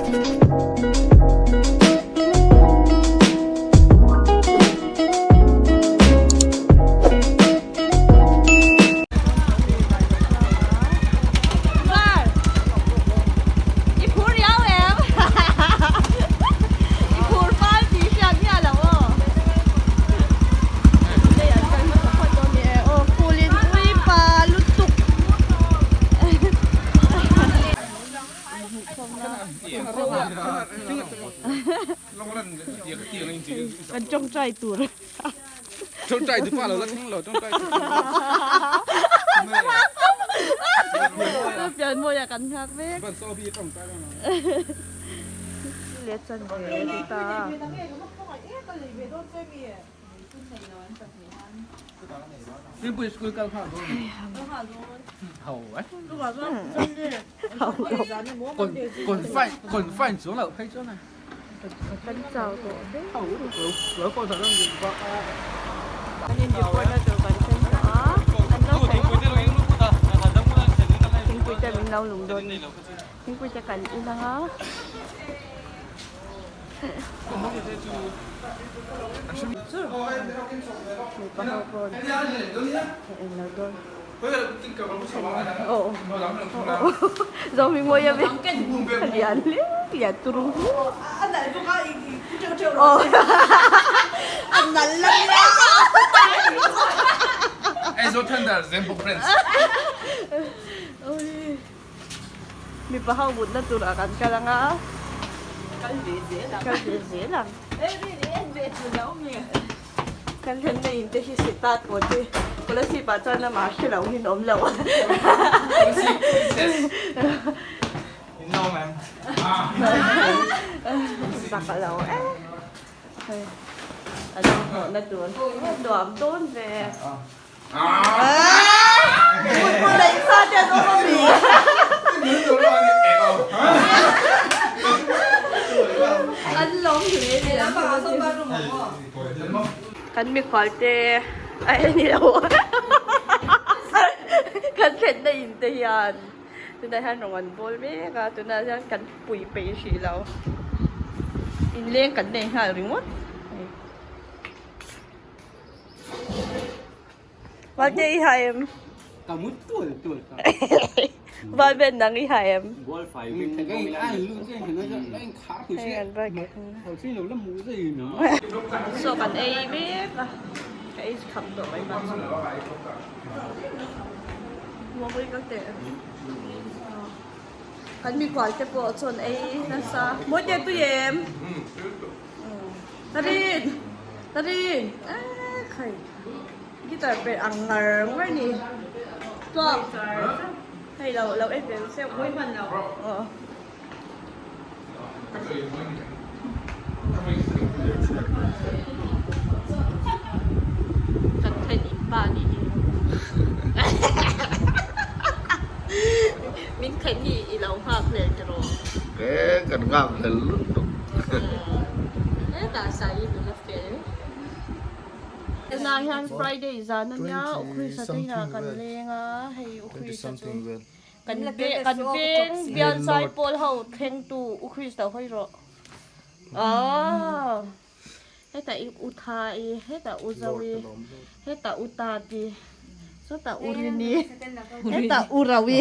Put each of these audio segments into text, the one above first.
I phur riau em? I phur fal tih hriat miah loh aw. Lei an kal hmasa phawt dawn ni e aw phulin ui pa lutuk. Kan tawngtai tur. Tawngtai tu pa lo la thleng lo tawngtai tu. Pian mawi ah kan nghak vek. Let chan ve ti ta. Kan chau tawh hle. Kan in report na tur kan thleng tawh a, an lo thleng thingpui te min lo lung dawn ni, thingpui te kan in ang a. Mipa ho pawn en lo dawn. Zohmingmawia ve a lian hle lian turu Mipa ho mutna turah kan kal anga kal ve zel ang. Kan hlenna in te hi sitat pawh te Kolasib ah chuan amah hre lo hin awm lo. Zak a lo e. Hei a lo hnawhna tur nuam dawn ve. Mutmu neih sa te an awm ami. An lawm hle ni an Kan mikhual te a en i lo kan thlenna in te hian tunah hian rawn an bawl mek a tunah hian kan pui peih hrih lo inleng kan nei nghal ringawt. Valte i ha em? Ka mut tual tual ta. Valben nang i ha em? Chaw kan ei mek a, ka ei kham tawh mai bak chu. Muangpui ka teh. Kan mikhual te pawh chaw an ei nasa. Mawite tui em? Tarin! Tarin! Eee khai guitar perh ang ngar ngar ni tluak hei lo lo en ve seuh mawi hman lo aw. Kan then in pa nih hi min khen hi i lo nghak hlel tiraw. Ee kan nghak hlel lutuk. Hetah sai i nula fel. Tunah hian Friday zan a nia Ukhrisa te inah kan leng a hei Ukhrisa chu kan kan veng bial zai pawl ho thlengtu Ukhrisa hawi rawh aw hetah i u tha i hetah u zo i hetah u tat i sawtah u rin i hetah u ro i.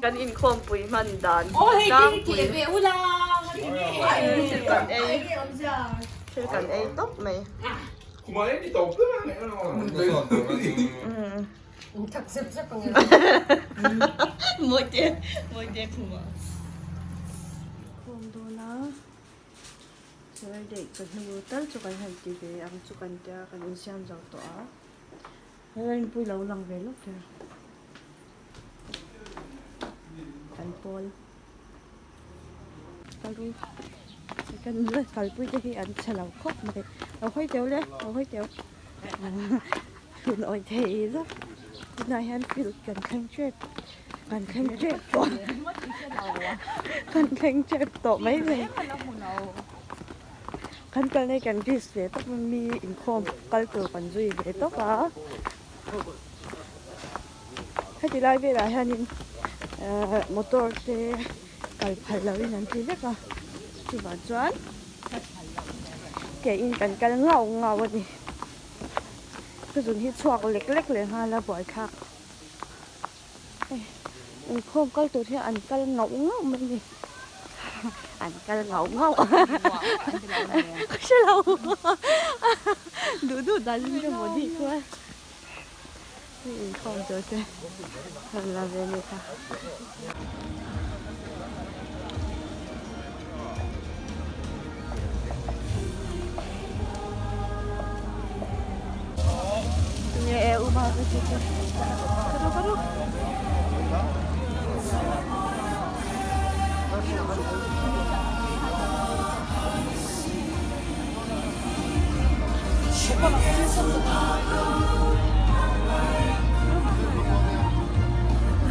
Kan inkhawmpui hman dan tlangpui thil kan ei thil kan ei tawp mai. Mawite mawite khumah khawm dawn a Saturday ka hnu tal chu kan han ti ve ang chu kan tia kan insiam zo tawh a. He rinpui lo lang ve lawk ber kan pawl kalu kan la kalpui te hi an chhe lo khawp mai lo hawi teuh le lo hawi teuh hun awih thei zauh tunah hian field kan thleng tep kan thleng tep tawh kan thleng tep tawh mai mai. Kan kalna hi kan risk ve tawp a mi inkhawm kal tur kan zui ve tawp a. Heti lai velah hianin ehh motor te kal phal loin an ti vek a chuvang chuan ke in kan kal ngau ngau a ni. Ka zun hi chhuak lek lek leh nghal a buaithlak. Hei inkhawm kal tur hian an kal ngauh ngauh mai a ni an kal ngauh ngauh ka hre lo duh duh dan in ka hmu dih chuan hei inkhawm tur te an la ve a ni kha.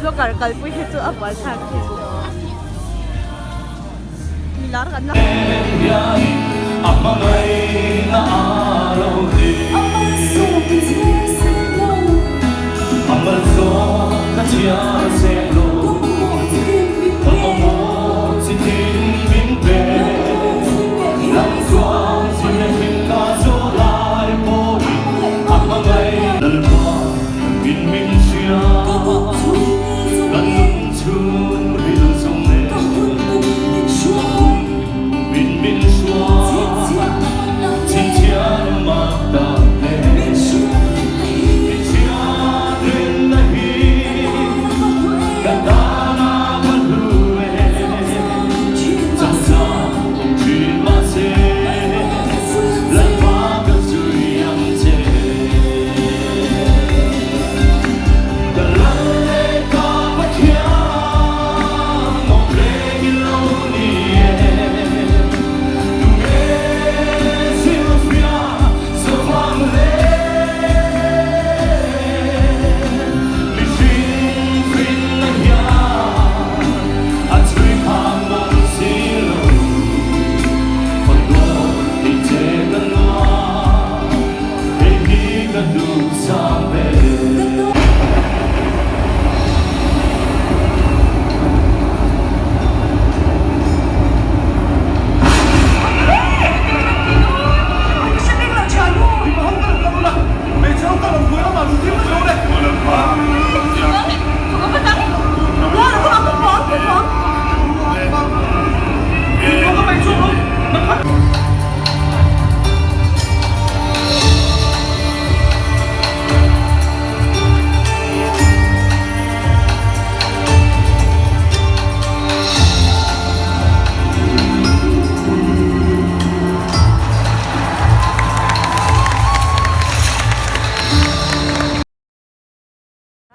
Vlogger kalpui hi chu a buaithlak thin. Milar kan la.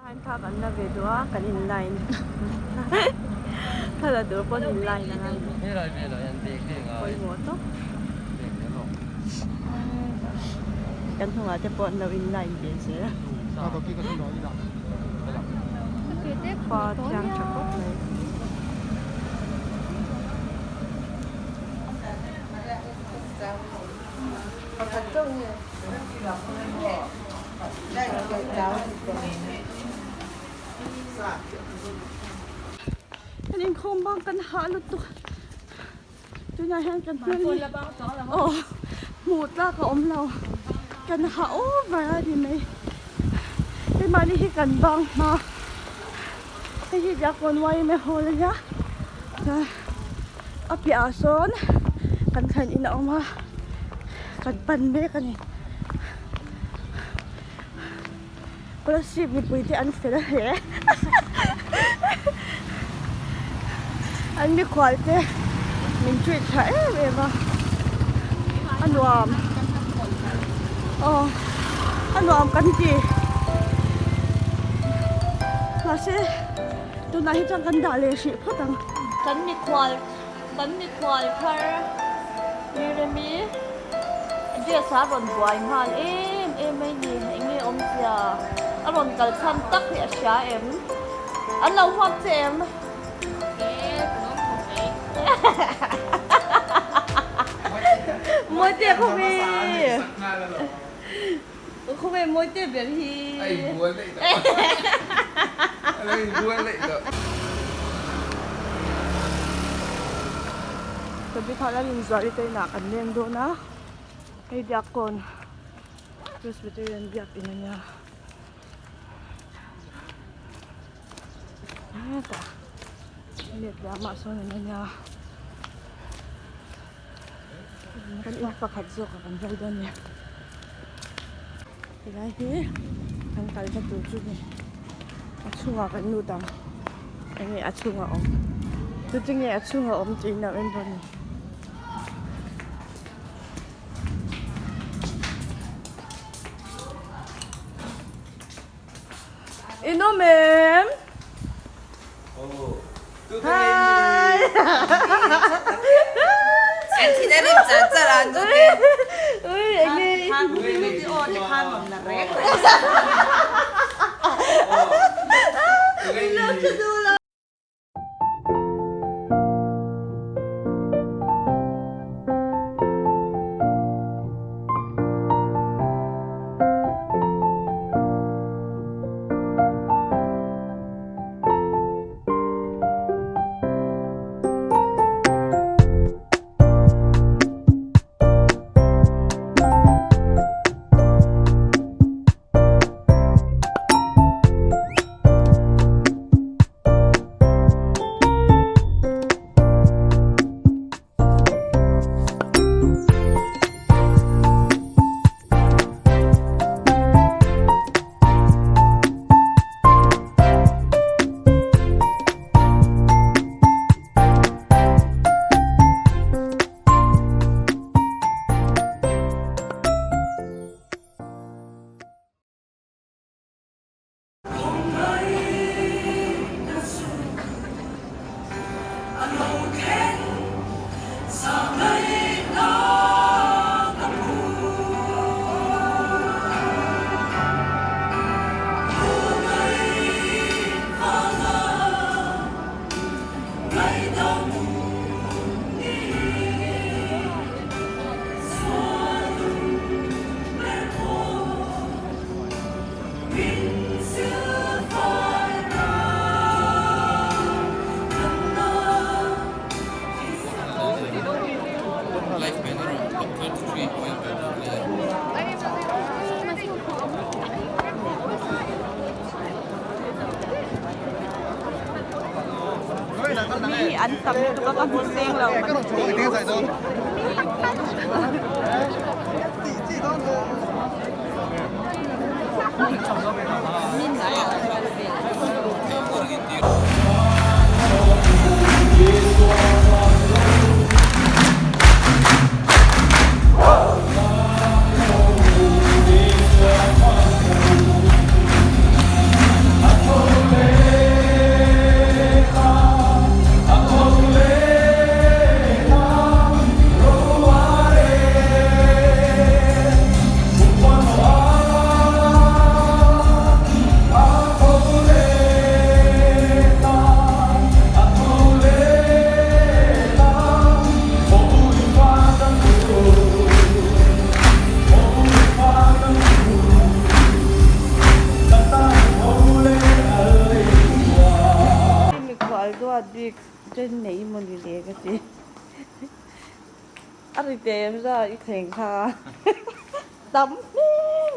An thla kan la ve duh a kan in line thla la tur pawn in line a ngai pawimawh tawp kan hnungah te pawh an lo in line ve zel a khua thiang tha khawp mai. Kan inkhawm bang kan hah lutuk tunah hian kan hmel hi aw hmuh tlak a awm lo kan hah over a ni mai keimahni hi kan bang hma hei hi Diakkawn yma hall a nia chuan a piahah sawn kan thlen in a awm a kan pan mek a ni. Kolasib mipui te an fel hle an mikhual te min treat tha em em a a nuam aw a nuam kan ti mahse tunah hi chuan kan dah leh hrih phawt ang. Kan mikhual Kan mikhual thar Miremi dress a rawn buai nghal em em mai ni eng nge awmzia a rawn kal chhan tak hi a hria em an lo huak che em Mawite khawi khawi Mawite ber hi. Sabi kha la Rinzuali te inah kan leng dawn a, hei Biakkawn Presbyterian biakin a nia. Hetah let leh amah sawn an ania kan in pakhat zawk ah kan kal dawn a ni helai hi kan kalna tur chu ni a chhungah kan lut ang enge a chhungah awm chu chu nge a chhungah awm tih in a en dawn a ni. In awm em? Hi! Ui enge Mi an tam lutuk a ka hmu seng lo Mikhual duat bik ten nei mawni le ka ti. A ri te em za i thleng kha tam hle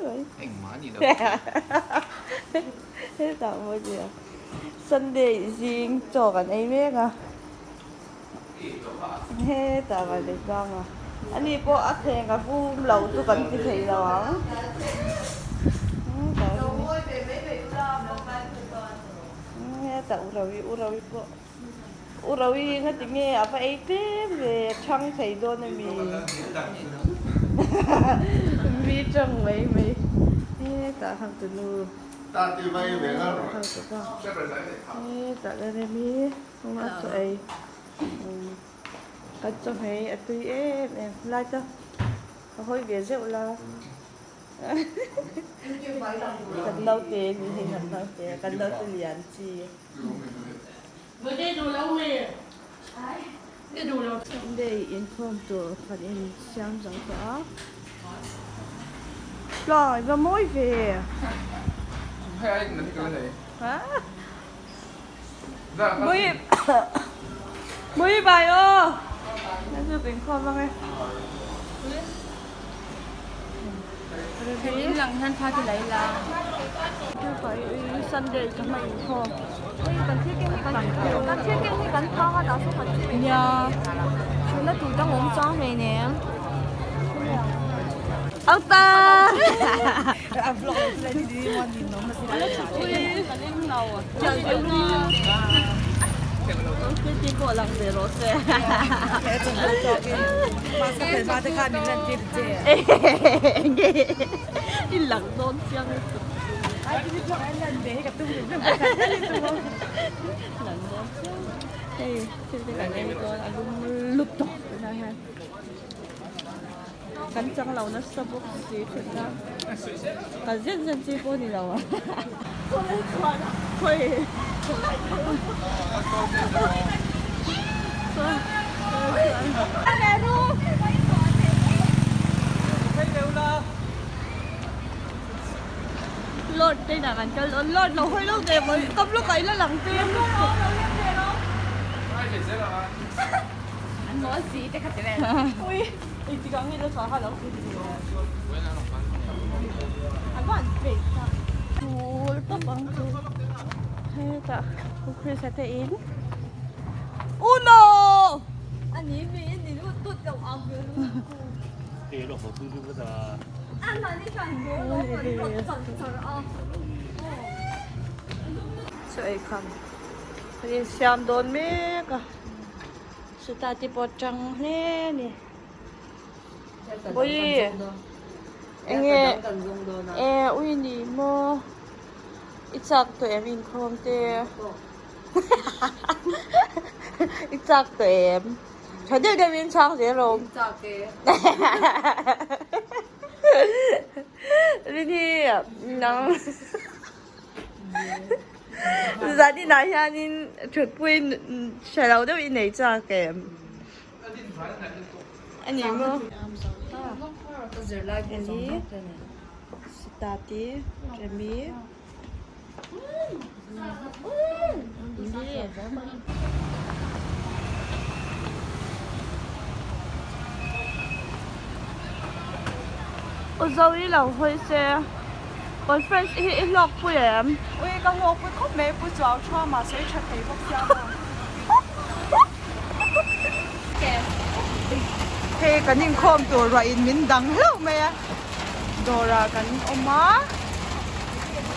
mai. Engmah a ni lo. Hetah maw nia. Sunday zing chaw kan ei mek a. Hetah van ei tlang a. Ani pawh a thleng a vum lo chu kan ti thei lo ang. Hetah urawi urawi pawh. U Rohi nga ti nge a va ei tlem ve a chhang thei dawn a mi? Mi tawng mai mai hetah hang tu nu hang tu pa hetah la rem i hung a chaw ei kan chaw hmei a tui em em lai ta a hawi ve zeuh la kan naute ni hei kan naute kan naute lian chi. Sunday inkhawm tur kan insiam zo tawh a. Tlai va mawi ve. Mui Mui bai aw Nan chu pin khawm ang e. In lang hian thla ti lai la. Sunday ka hma in khawm. Kan thil keng hi kan phang a dah saw kan chu. Nia. Thutna tur dang awm chang hlei nem. Auta. Kan chang lo nasa bawk si thutna kal zen zen chi pawh a ni lo a khawi Lord te inah kan kal dawn Lord lo hawi lo ve mawi tam lawk ah ila lang te Hetah Pu Chris-a te in Uno! Chaw ei kham kan insiam dawn mek a. Chutah te pawh tang hle a ni. Ui enge e ui ni maw i chak tawh em inkhawm te i chak tawh em tha deuh deuh in chhang zel rawh Rini nang. Zan inah hianin thutpui hre lo deuh i nei chak em? A ni maw? Hei Sitati Remi U Zoe lo hawi se conference hi i hlawk pui em? Ui ka hlawk pui khawp mai Pu Chuau tha mahse i tha thei bawk sia maw. Hei kan inkhawm tur ruah in min dang hlauh mai a dawrah kan awm a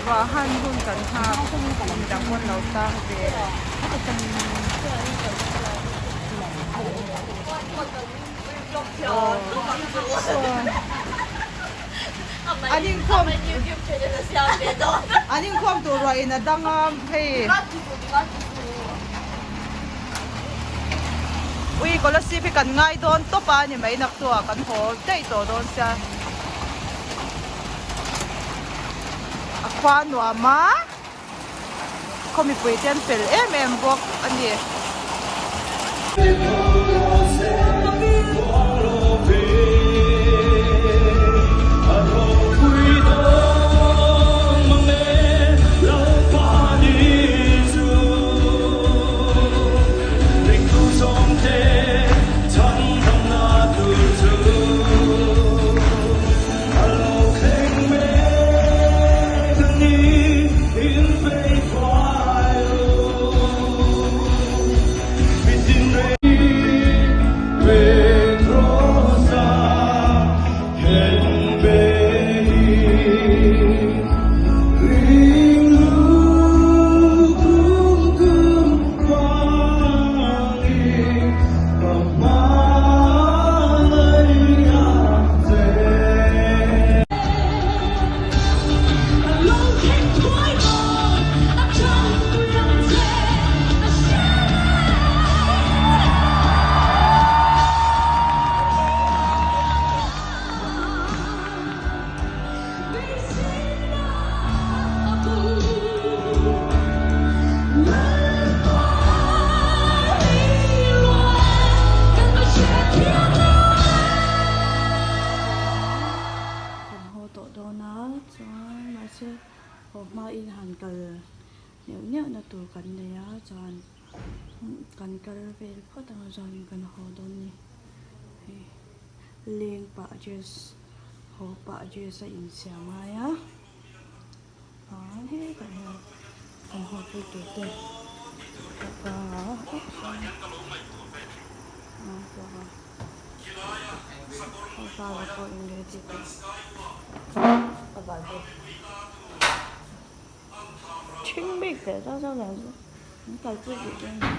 ruah han hun kan nghak midang pawn lo tang ve. An inkhawm an inkhawm tur ruah in a dang a hei ui Kolasib hi kan ngai dawn tawp a ni mai nak chu ah kan haw daih tawh dawn sia a khua nuam a khaw mipui te an fel em em bawk a ni. Kan kal vel phawt ang a chuanin kan haw dawn ni. Hei leng pah dress haw pah dress a insiam ngai a ah hetah hian kan haw pui tur te ka pa a pawh in ready tawh a bal bawk. Ṭhing bik teh zauh zauh lo chu an kalpui duh dawn lo.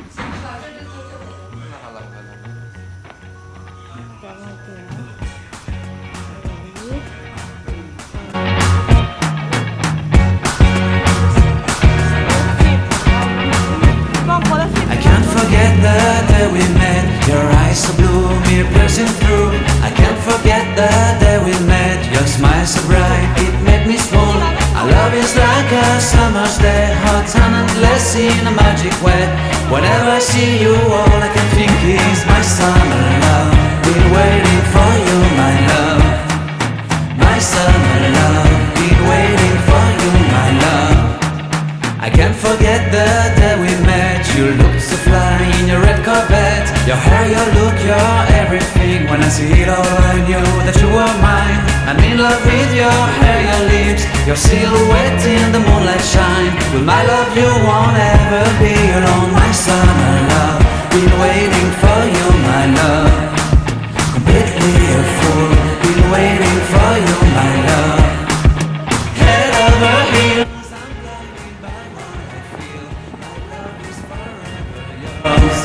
I can't forget the day we met Your eyes so blue, me piercing through I can't forget the day we met Your smile so bright, it made me swoon Our love is like a summer's day Hot and endless in a magic way Whenever I see you, all I can think is my summer love Been waiting for you, my love My summer love Been waiting for you, my love I can't forget the day we met You looked so fly in your red Corvette Your hair, your look, your everything When I see it all I knew that you were mine I'm in love with your hair, your lips Your silhouette in the moonlight shine With my love you won't ever be alone My summer love, been waiting for you, my love Completely a fool, been waiting for you, my love Head over heels I'm blinded by what I feel My love is forever yours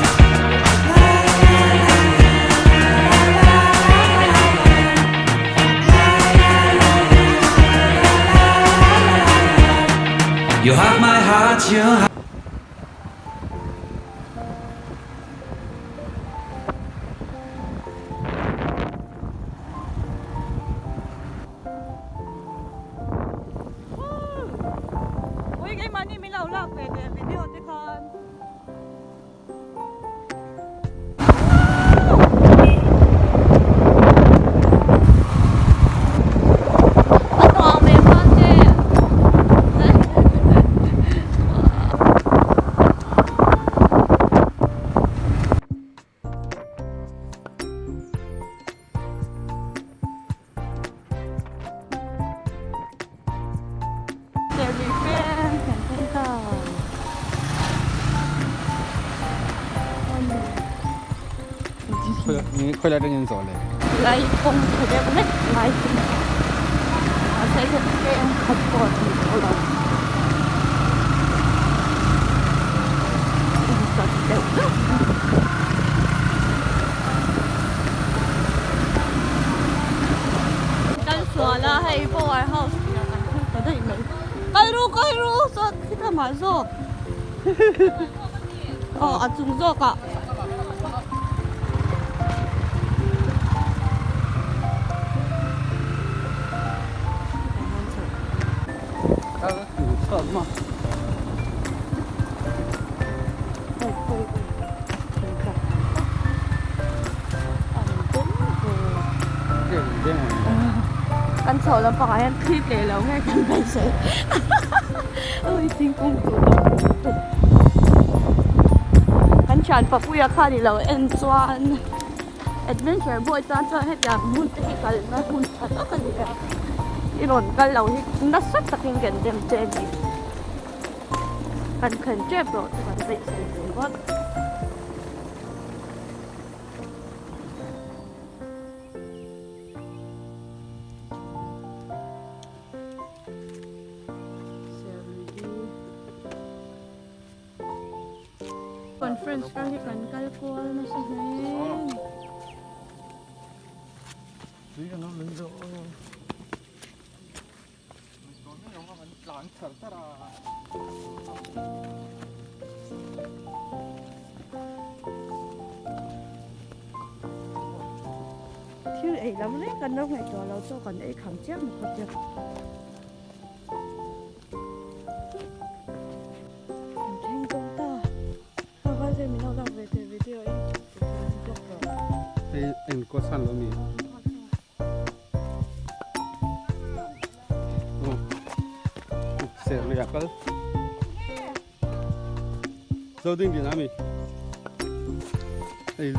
You have my heart, you have Ui keimahni min lo lak ve teh video te khan. A nuam em mate. Serlui peng kan thleng ta. Khawi lai atangin zawh le? Lai kawng tha deuh hlek lai chu mahse hei peng khat pawh a ni tawh lo. Insat deuh deuh. Kal sual a hei power house tih ah kan thleng ta daih mai. Kal ru kal ru sawn khita mah zawk aw a chung zawk ah. Kan chhoh lampangah hian thli tleh lo nge kan beisei ui thingkung tur tam lutuk kan thian papuia khan i lo en chuan adventure boy tan chuan hetiang hmun te hi kalna hmun tha tak a ni a i rawn kal lo hi nasa takin kan dem che a ni. Kan thlen tep rawh chu kan beisei ve ngawt. Conference kal hi kan kal kual nasa hle. Thil ei lam reng kan lo ngaihtuah lo chu kan ei kham chiam a khaw chiang. Kan thleng dawn ta. Ka vai vel min lo lak ve teh video in vlog rawh. Hei enkawl san lo mi. Ser lui a kal. Zo ding din ami. Hei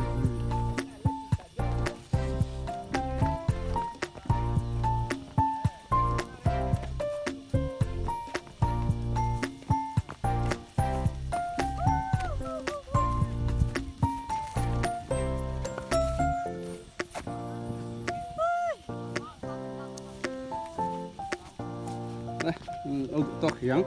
tawk hiang.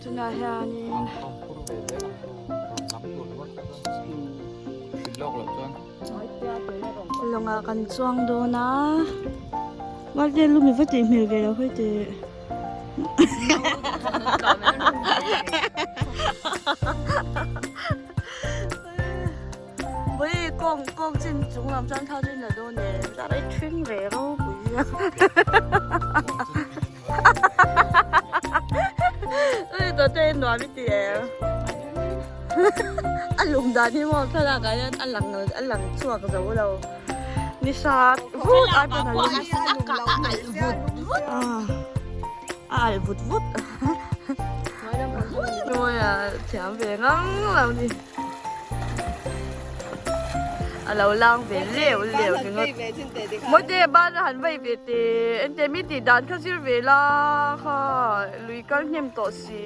Tunah hianin lawngah kan chuang dawn a mahse lumi va tih hmel ve lo hawi teh. Ui kawng kawng chin chung lam chuan thau chin la dawn e zar ai thring ve ropui a ui tawh te nuam i ti em a lung dan hi maw thlalak ah hian a lang a lang chhuak zo lo ni sa vut ai pawn a lum a a alh vut vut hnuaiah thiam ve ngang lo ni. A lo lang ve leu leu ringawt. Mawite ban a han vei ve teh ente mi tih dan kha zir ve la kha lui kal hnem tawh si.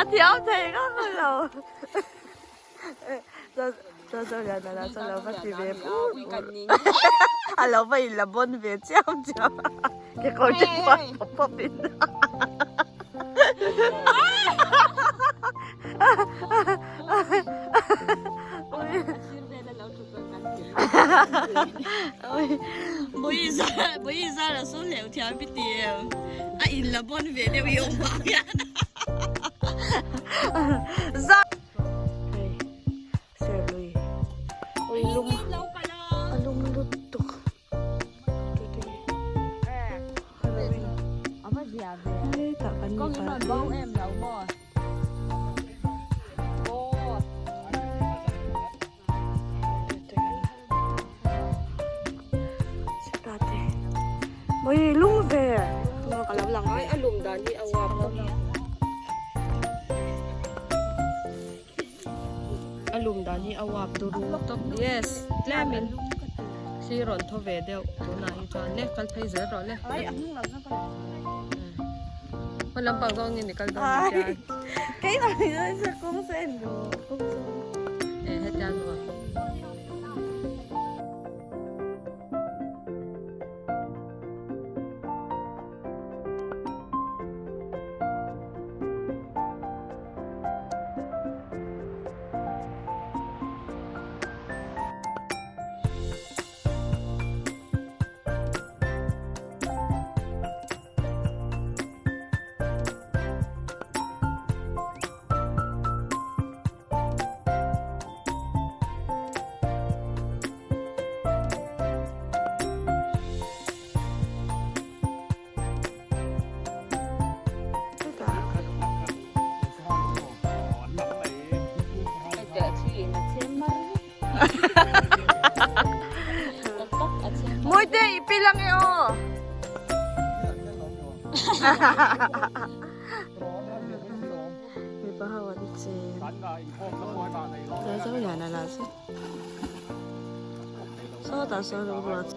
A thiam thei ngang lo. Chuan chuan lian ala chuan lo va ti ve pur pur a lo va in la bawn ve chiam chiam a kekawr te pawh pawp pawp in Bui zar a saw hleuh thiam i ti em a in la bawn ve deuh i awm vang hian zar. Hei serlui ui lum a lum lutuk tute hi halloween hetah kan mipa te ui lum ve ka lo lang a lum dan hi a uap bawk a lum dan hi a uap turu tawp yes tlemin thli rawn thaw ve deuh tunah hi chuan le kal phei zel rawh le hma lampang zawngin i kal dawn ni chian keimah ni dawn se kawng se en rawh kawng se e hetiang rawh. Mawite i pi lang e aw. Mipa ho an cheng. Zo lian a la chu. Sawtah sawn lo ruat.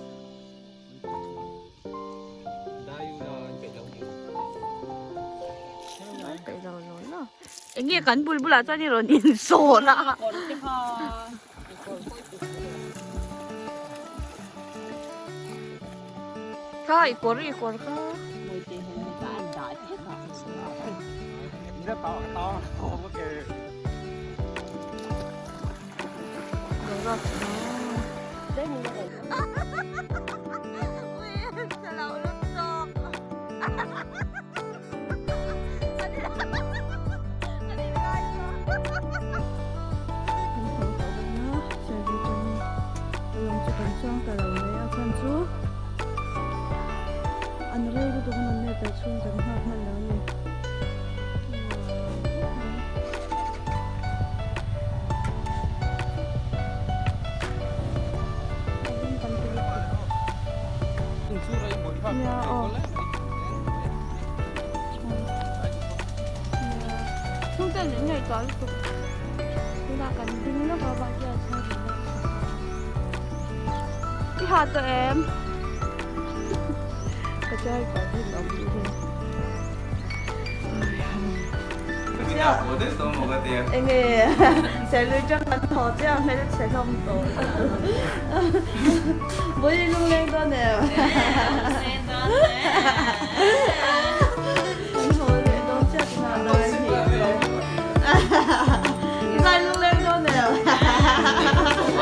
Enge kan bul bulah chuan i rawn insawn a. Kha i kawr i kawr kha. An rei lutuk a nawm chhung kan nghak hman lo a ni. Min ngaihtuah lutuk. Tunah kan ding lawk a Vaitea chuan min lo chhuk a. I ha tawh em? Ka driver hi an awm duh hi. Enge Serlui tang kan haw chiah hmelchhe hlawm tawh. Bui lungleng dawn em? Kan haw leh dawn chiah tunah dar hnih vel. Zai lungleng dawn em?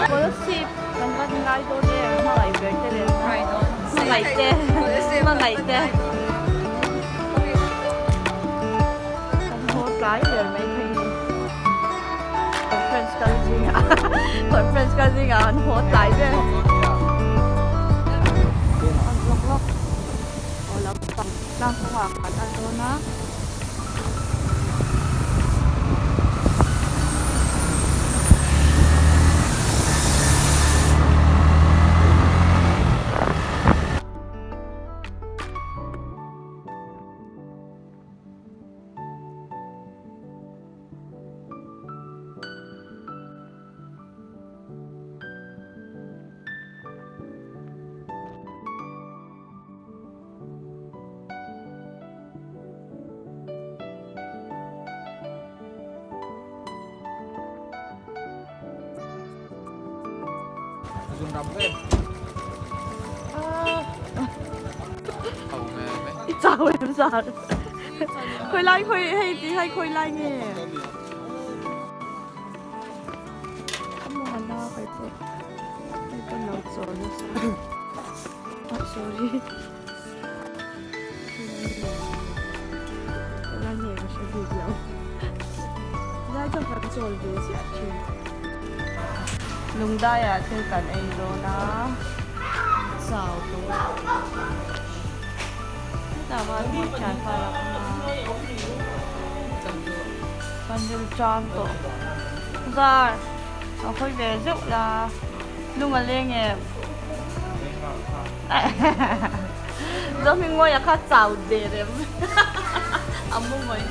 Kolasib kan va ngai dawn em? Hmangaih ber te leh hmangaih te hmangaih te kan haw tlai ber mai thei ni. Conference kal zingah conference kal zingah an haw tlai ber. Lawk lawk. Aw lam pang tlang kawngah kan kal dawn a. I chau em zar Khoi lai khoi hei ti hai khoi lai nge Amuana kai pawh hei pawn lo chawl nasa oh sorry Helai nge ka hre bik lo helai chuan kan chawl ve chiah thin Lungdai ah thil kan ei dawn a chau tawh hetah chuan hmui thian fal a awm a. Kan ril tan tawh zar a hawi ve zeuh la lung a leng em Zohmingmawia kha chau der em a mu mai.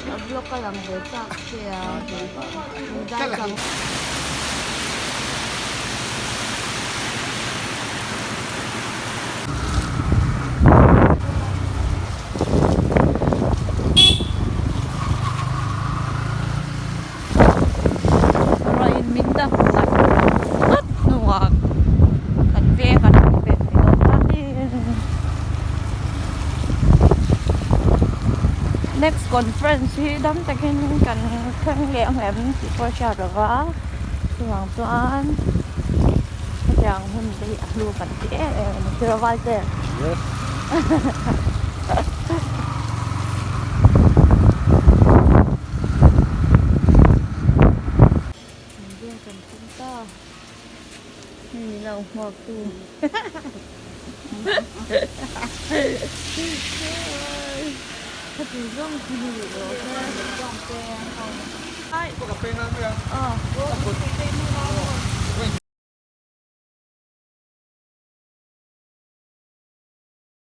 A vlog a lang ve chak che a dai chang. Ruahin min dang ngat ngat hnuah kan veng a thleng ve thei dawn ta Next conference hi dam takin kan thleng leh ang em tih pawh a hriat lo va chuvang chuan hetiang hun te hi a hlu kan ti em em a ni Thirawval te. Yes. Kan veng kan thleng ta hei min lo hmuak tu khati zawng khi ni rawh se.